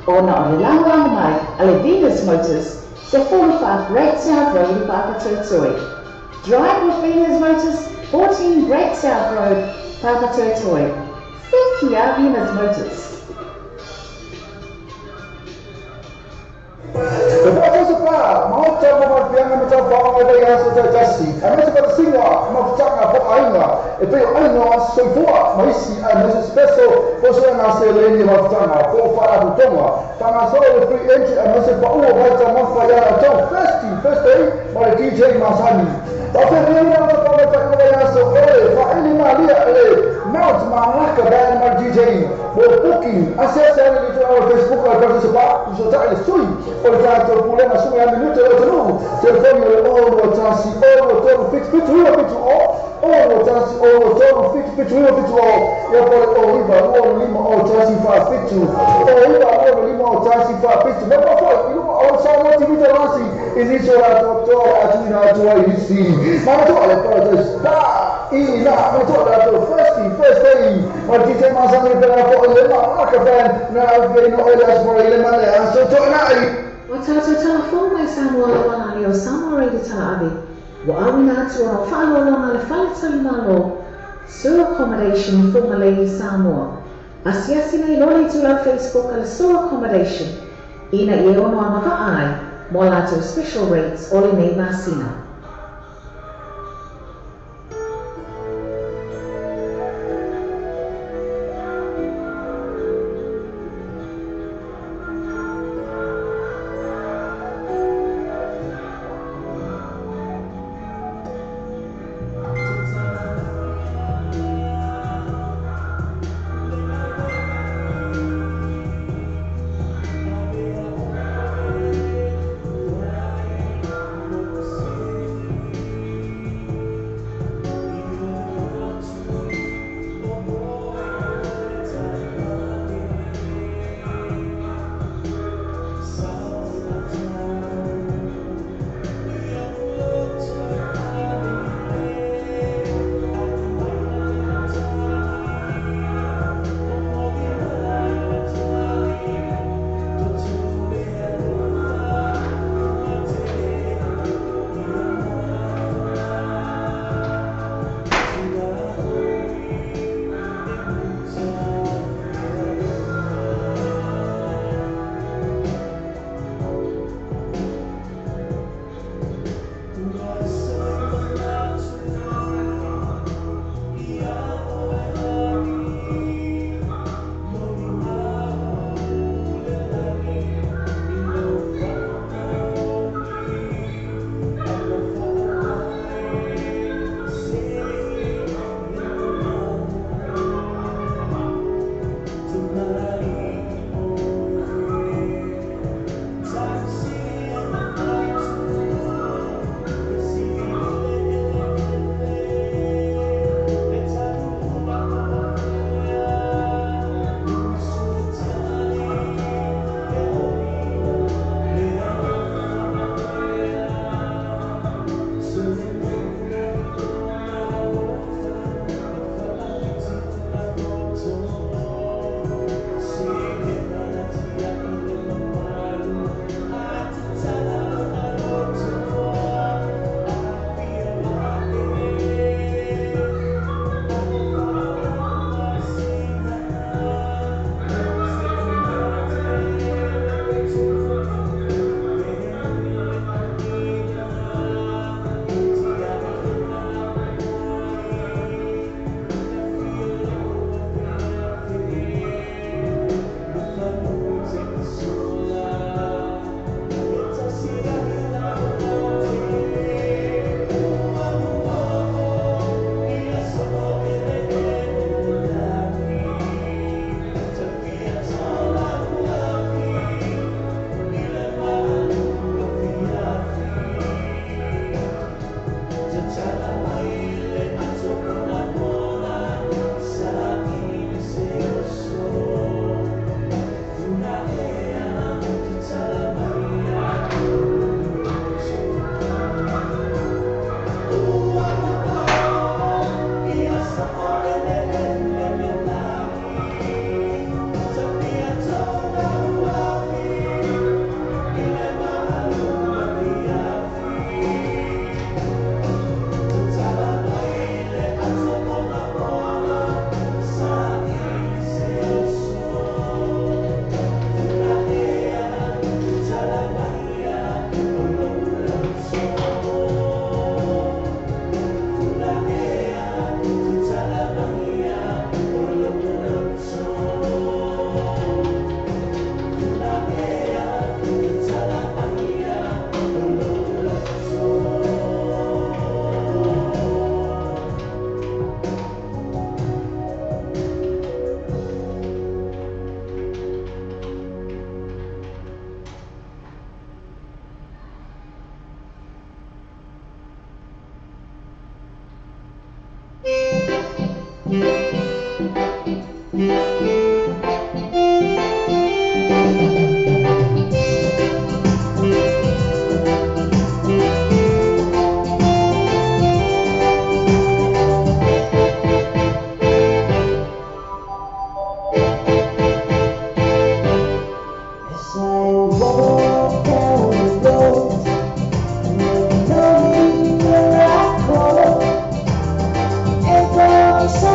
Ona o le lagolago mai a le Venus Motors se 45 Great South Road i Papatoetoe. Drive with Venus Motors, 14 Great South Road, Papatoetoe. Thank you, Venus Motors. Sue Accommodation Fugalei i Samoa. Asiasi nei loa le itulau Facebook a le Sue Accommodation ina ia e ono agavaa ai mo a latou special rates o lenei masina. Ain't gonna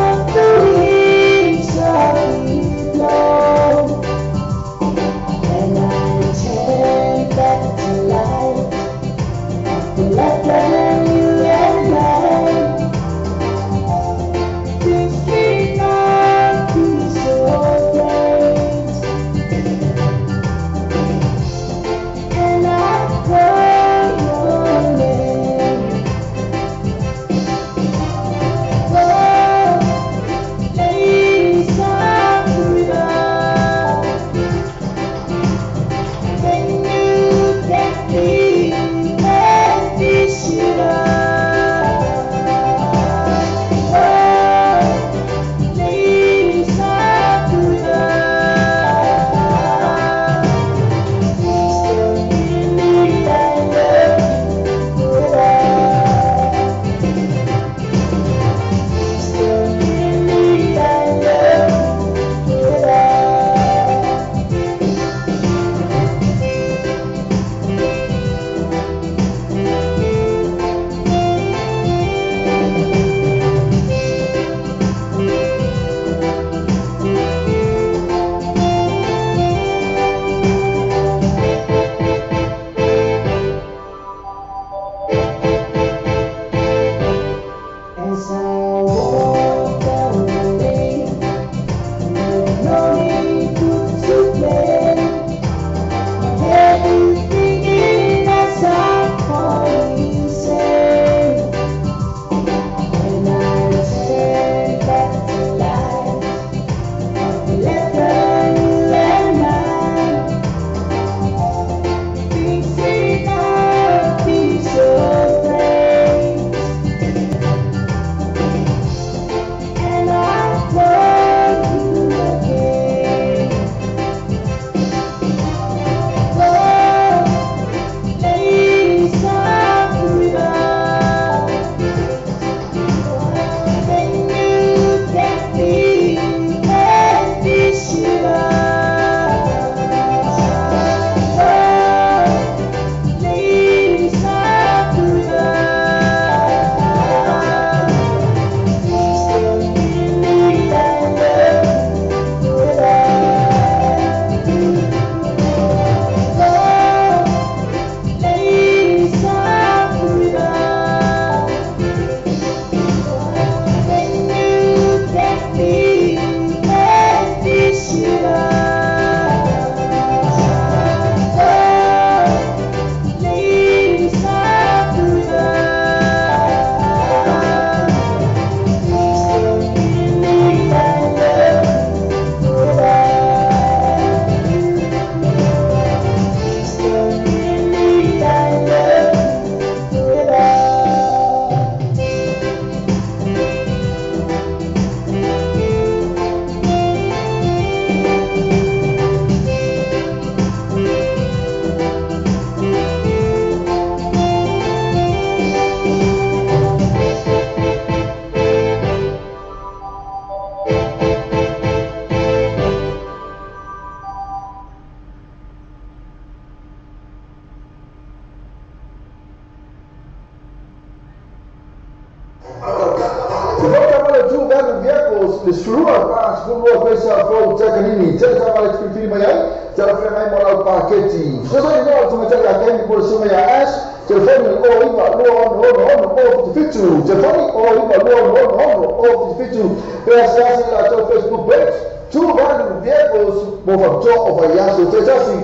Te sfulua pa sfulua pesa fo takanini te ka vale te mai ai te la fengai mo lau paketi. Sosa ni no te matari a kemi po se mai a as telefoni o iwa lua ono ono ono o fitu telefoni o iwa lua ono ono ono o fitu pe asiasi la tau Facebook page tu valu vehicles mo fa o vai aso te tasi.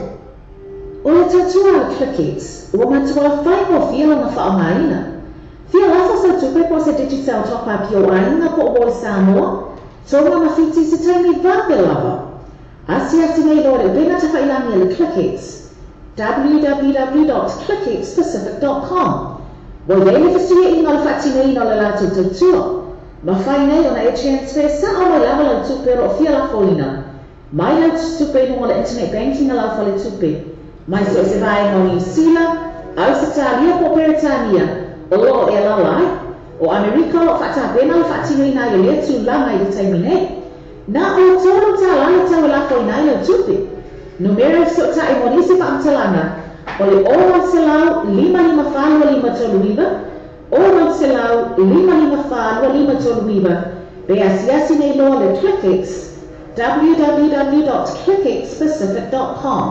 O le tatua a ClickX, ua matua whai mo fia lana whaamaina. Fia lafa sa tupe po se Digicel top-up i o ainga po o Boy Samoa, tonga mawhiti se taimi vape lava. Asiasi nei loa le upena tawhailangi a le ClickX, www.clickxpacific.com. Wa iei le whasuia inga le whaatineina o le lātou tautua. Mawhai nei ona e transfer sa o mai lava lau tupe ro o fia lafoina. Mai lau tupe inunga le internet banking a lau whale tupe. Mai so se vaenga o New Zealand, Ausitalia po Peretania, o loo e lalai, o Amerika o whaatapena le whaatineina i le tūlanga i le taimi nei. Nā o tōru tā lana tau e lafo inai lau tupe. Numera so ta e monisi whaamtalanga, o le 600 554 539, 600 554 539, pe asiasi nei loa le ClickX, www.clickxpacific.com.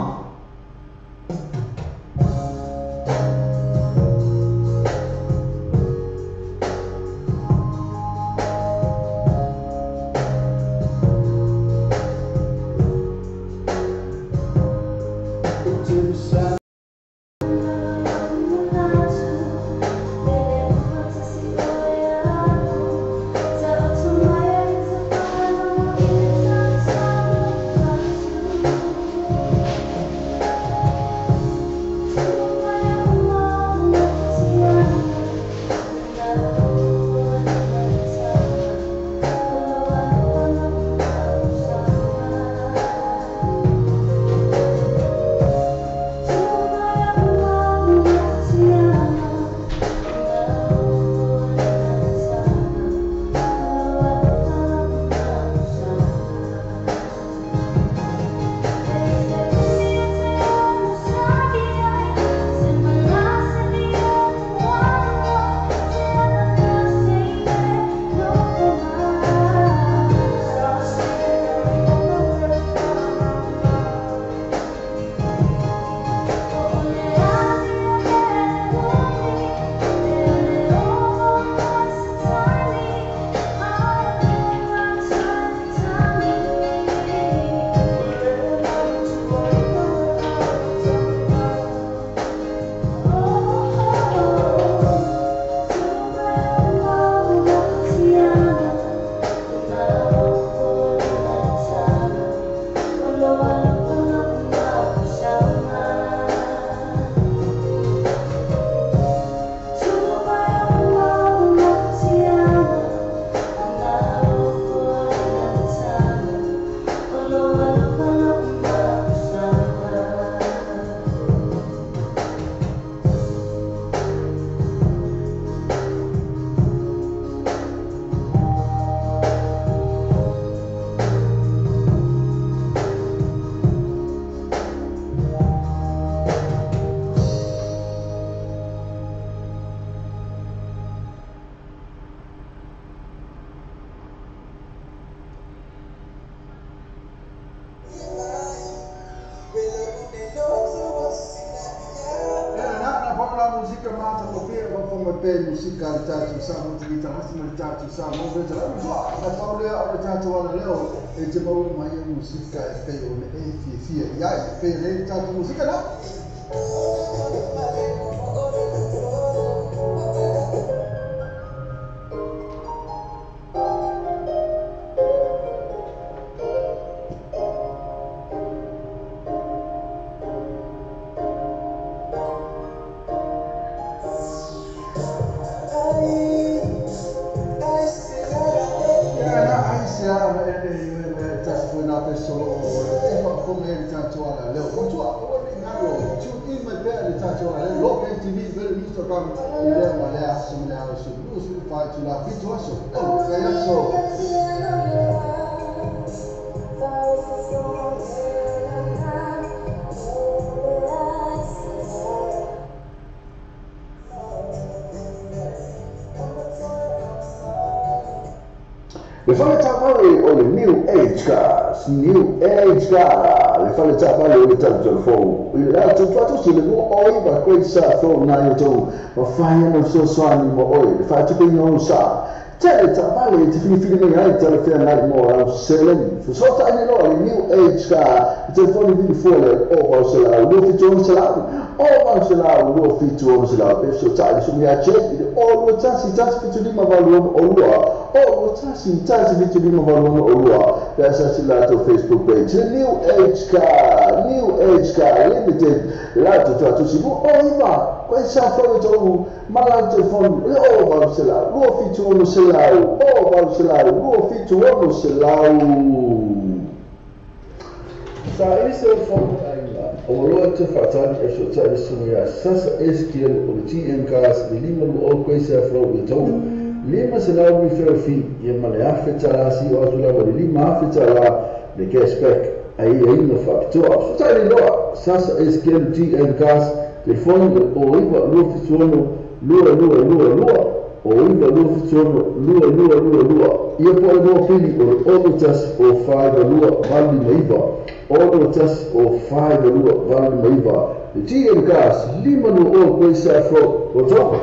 Musika tatu sa mo te hasi mo tatu sa mo te la na paule o tatu ala leo e te mau mai musika e pe o e fi fi ya e pe le tatu musika na Le fale taavale o le New Age Cars, New Age Car, le fale taavale o le talu fou. I le latou faatusi le 29 Great South Road na i tou mafai ana fesoasoani mo oe le faatupeina o sa. Tele taavale e te filifili mai ai talafeagai mo lau seleni. Fesoatai nei loa le New Age Car, telefoni vili fua le 0800 276 0800 276 pe fesoatai le susuga ia Jack i le 021 175 86 021 175 86 pe asasi latou Facebook page. Le New Age Car, New Age Car Limited, latou faatusi 29 Great South Road tou ma latou telefoni le 0800 276 0800 276. Sa i se fa'amaʻaiga o loa te faatali e fesoʻotaʻi le susuga iā Sasa Ezekiel o le TM Cars le 520 Great South Road i tou 500 referral fee ia ma le 1000 talā siʻo atu lava i le 5000 talā le cashback aiaiga faapitoa. Fesoʻotaʻi nei loa Sasa Ezekiel TM Cars telefoni o 09 276 2222 o 9 276 2222 ia po o le moa pili o le 6 1 o 5 2 8 5 9 6 1 o 5 2 8 5 le TM Cars 520 Great South Road o Toga.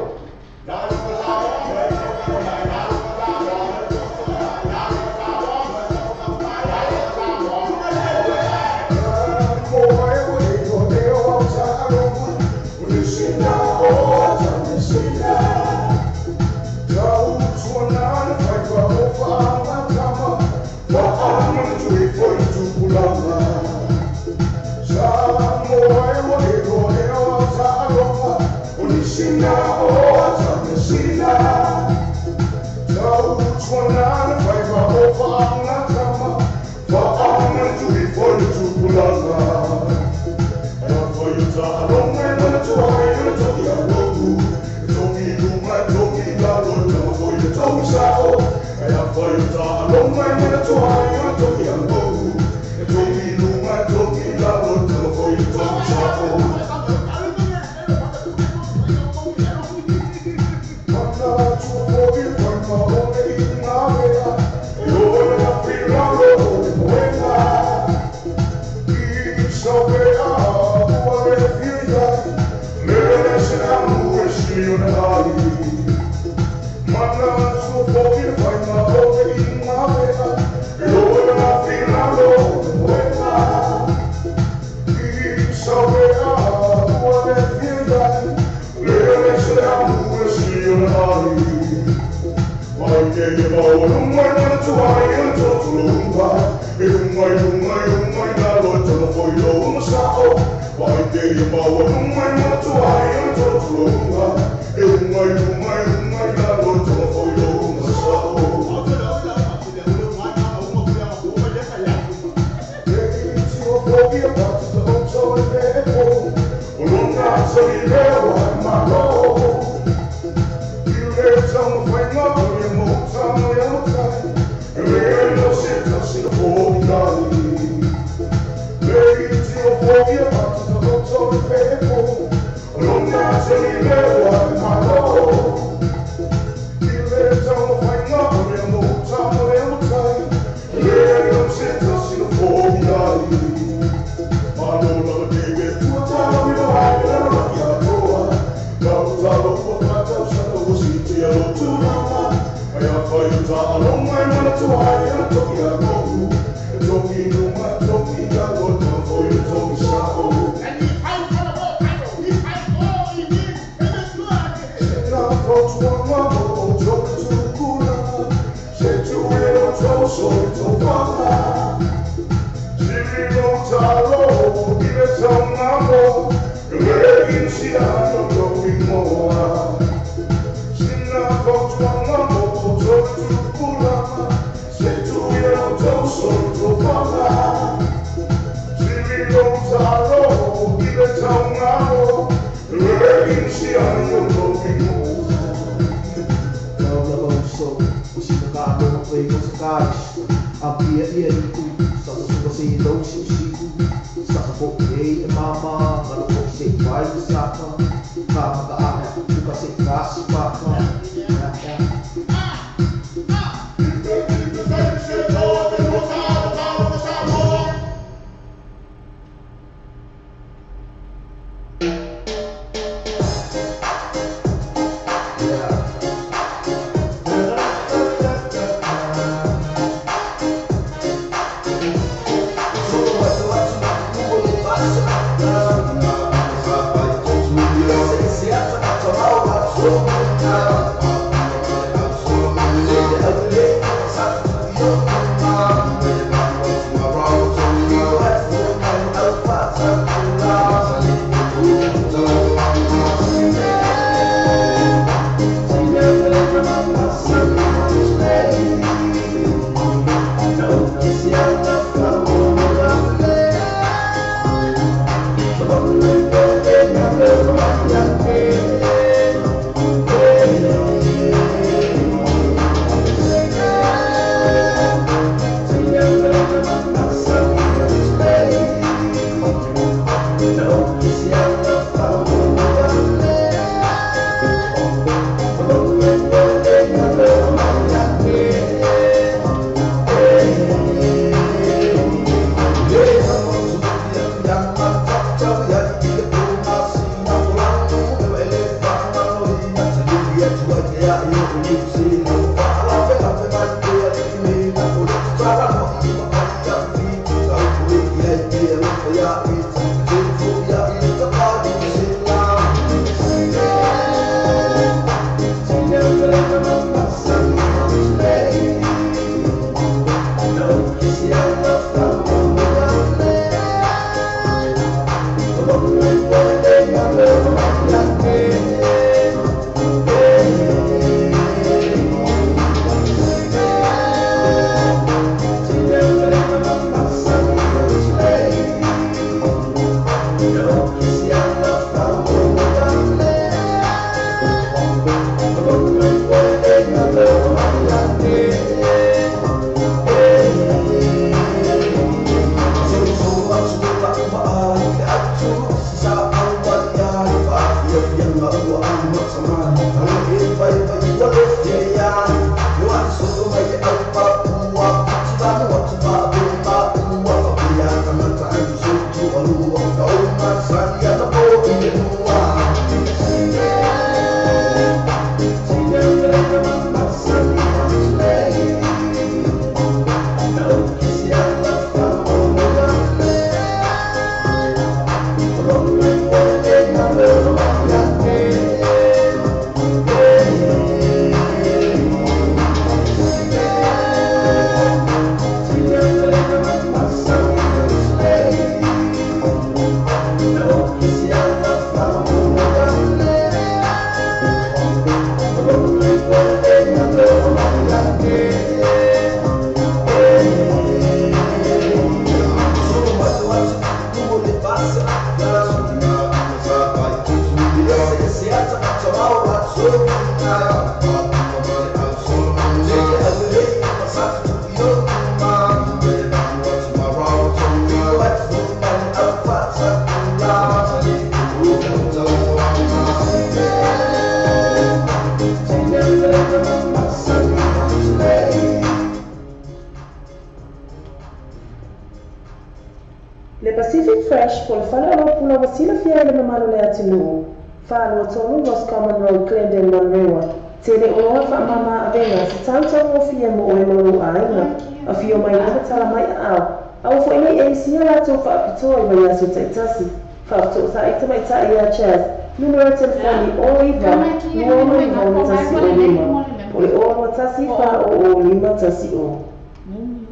Le Pacific Fresh po le fale o pula wasila fia le mamalu le atunuu. 423 Roscommon Road, Glendon, Manurewa. Tele oloa wha mama avenga se tau o fia mo oe malu aiga. A fio mai lava tala mai au. Au fo ini e sia lato wha apitoa i vai aso taitasi. Wha apitoa sa ita mai ta ia Chaz. Numero telefoni o iwa 2 9 tasi o lima. Po le o tasi wha o o lima tasi o.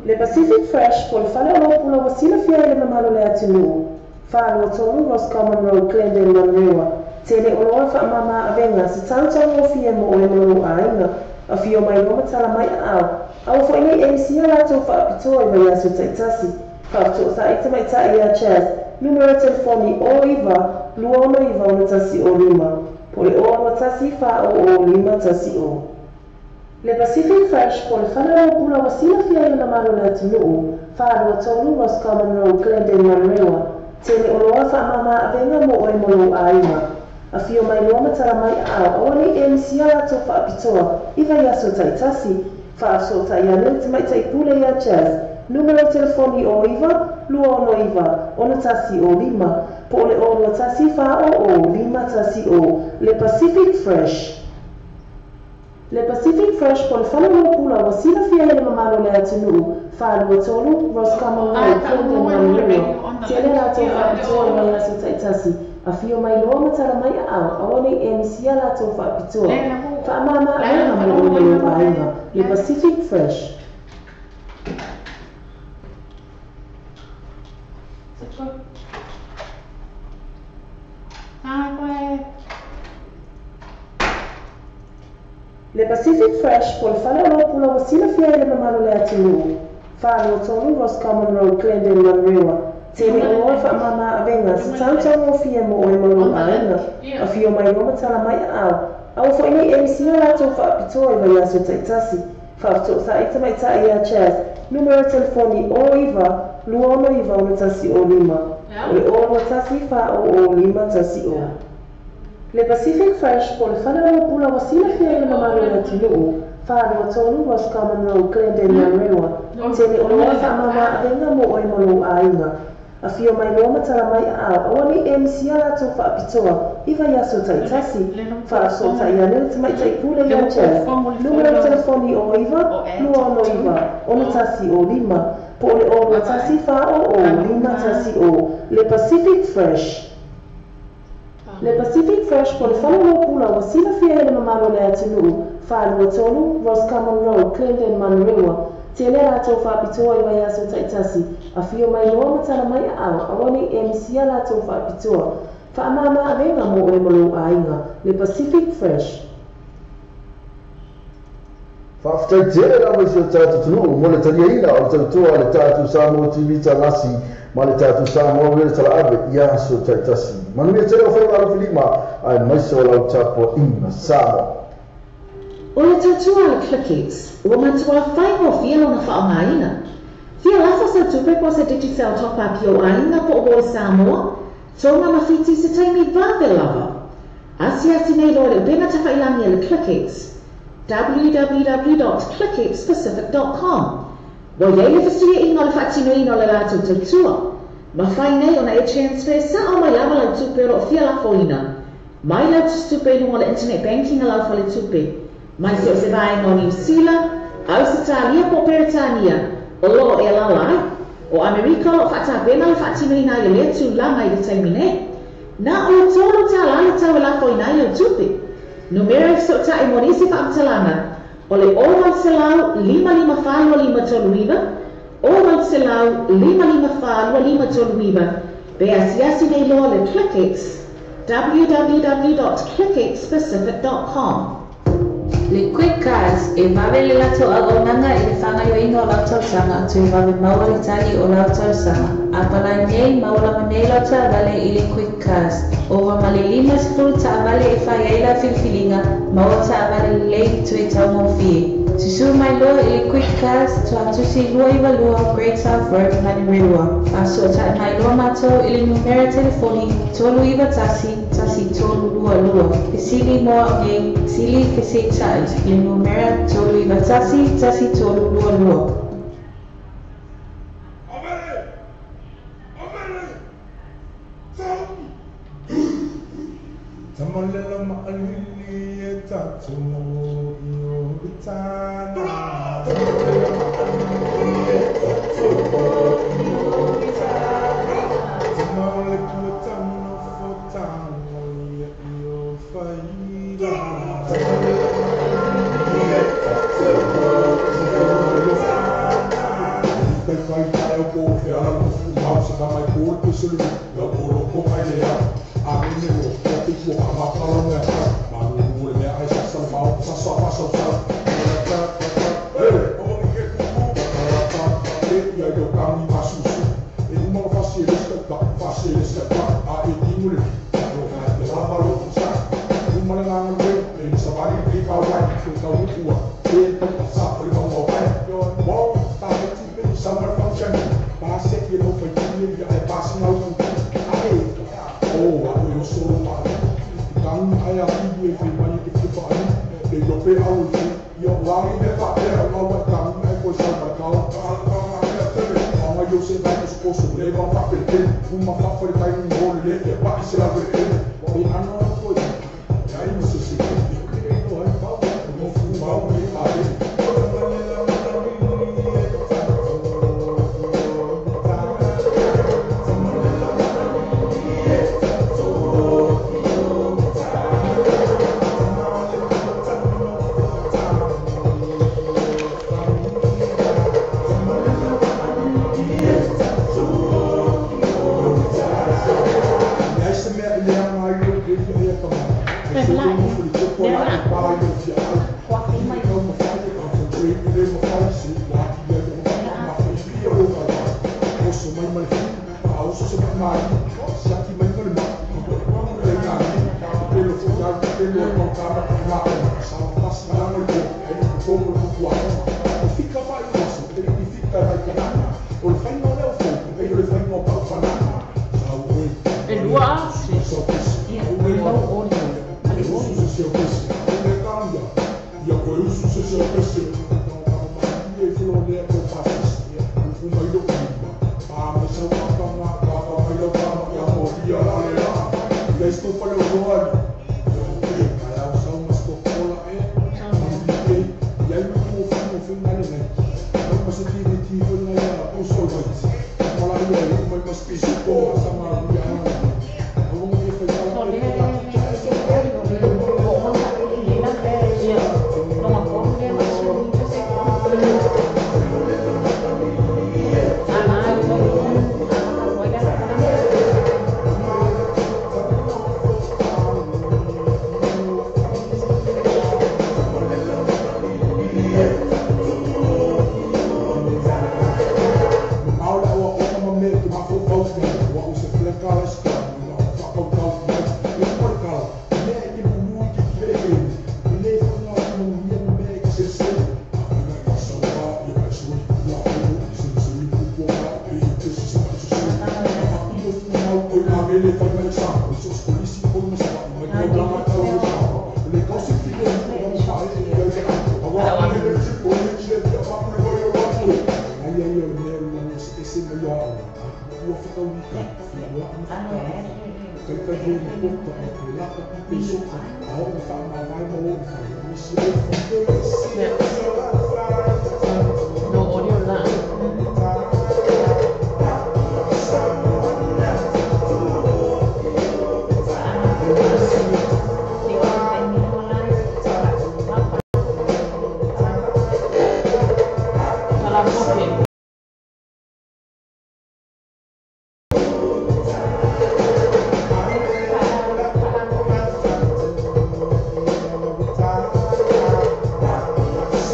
Le Pacific Fresh po le fale o pula wasila fia le mamalu le atunuu. 423 Roscommon Road, Glendon, Manurewa. Tele oloa wha mama avenga se tau o fia mo oe malu aiga. A fio mai loma tala mai au. Au fo ini e sia lato wha apitoa i vai aso taitasi. Wha apitoa sa ita mai ta ia Chaz. Numero telefoni o iwa 2 9 tasi o lima. Po le o tasi wha o o lima tasi o. Le Pacific Fresh po le fale o pula wasila fia le mamalu le atunuu. 423 Roscommon Road, Glendon, Manurewa. Tele oloa wha mama avenga mo oe malu aiga. A fio mai loa matala mai au. Awa ni e misia lato wha apitoa. I vai aso taitasi. Wha aso tai ane te mai taipule ia Chaz. Numero telefoni o iwa 2 9 tasi o lima. Po le o tasi wha o o lima tasi o. Le Pacific Fresh. Le Pacific Fresh po le fale o pula wasila fia le mamalu le atunuu. 423 Roscommon Road, Glendon, Manurewa. Tele lato wha apitoa i vai aso taitasi. A fio mai loa matala mai au. Awa nei e misia lato wha apitoa. Wha mama aenga mo o malu aiga. Le Pacific Fresh. Le Pacific Fresh po le fale o pula wasila fia le mamalu le atunuu. 423 Roscommon Road, Glendon, Manurewa. Tele oloa wha mama avenga se tau o fia mo oe malu aiga. A fio mai loa matala mai au. Au fo ini e misia lato wha apitoa i vai aso taitasi. Wha apitoa sa ita mai ta ia Chaz. Numero telefoni o iwa 2 9 tasi o lima. O le o tasi wha o o lima tasi o. Le Pacific Fresh po le fale o pula wasila fia le mamalu le atunuu. 423 Roscommon Road, Glendon, Manurewa. Tele oloa wha mama avenga mo oe malu aiga. A fio mai loa matala mai au. Awa ni e misia lato wha apitoa. I vai aso taitasi. Wha aso tai ane te mai taipule ia Chaz. Numero telefoni o iwa 2 9 tasi o lima. Po le o tasi wha o o lima tasi o. Le Pacific Fresh. Le Pacific Fresh po le fale o pula wasila fia le mamalu le atunuu. 423 Roscommon Road, Glendon, Manurewa. Tele lato wha apitoa i vai aso taitasi. A fio mai loa matala mai au. Awa nei e misia lato wha apitoa. Wha mama avenga mo oe malu aiga. Le Pacific Fresh. Whaafitai tele lava i si o tātou tunuu mo le taliaina o le tautua le tātou Samoa TV talasi ma le tātou Samoa wele tala ave i aso taitasi. Manuia tele o whai walo filima ai maisa o lau tāpua inga Samoa. O le tautua le ClickX, ua matua whai o fia lona whaongaina. Fia lafa sa tupe po se Digicel top up i o aiga po o le Samoa, tonga mawhiti se taimi vave lava. Asiasi nei loa le upena tawhailangi le ClickX, www.clickxpacific.com. Wa iei le whasuia inga o le whaatinuina o le lātou tautua. Mawhai nei ona e transfer sa o mai lava lau tupe o loo fia lafoina. Mai lau tupe lunga o le internet banking a lau fale tupe. Mai se o se vaenga o Niu Sila, Ausitalia po Peretania, o loo e alala ai. O Amerika o loo whaatapena le whaatinuina i le tūlanga i le taimi nei. Nā o le tōru tā lala tau e lafoina i lau tupe. Numero so ta e monisi whaamtalanga o le 0 5 5 5 3 9 0 5 5 5 3 9 pe asiasi nei loa le ClickX www.clickxpacific.com. Le Quick Cards e vave le lato auaunaga i le fagaioiga o lau tausaga toe vave maua le tali o lau tausaga. A palai nei maua lava nei lau taavale i le Quick Cards. Ova ma le 50 taavale e fai ai la filifiliga maua taavale lelei toe taugofie. Susu mai loa i le Quick Cars, Tuatusi 22 Great South Road, Manurewa. Faasotai mai loa matou i le numera telefoni 391 1322. Fesili mo au nei, sili fesitai i le numera 391 1322.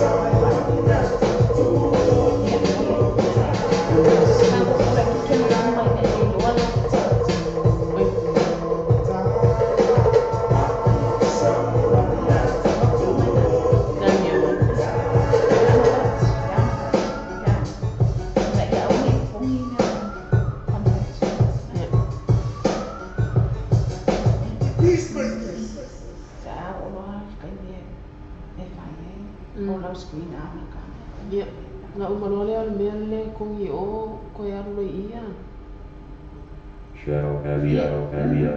Sorry. lau screen a me ka. Ia, na uma loa lea o le mea le kogi o koe alu loa i ia. Shell heavy heavy I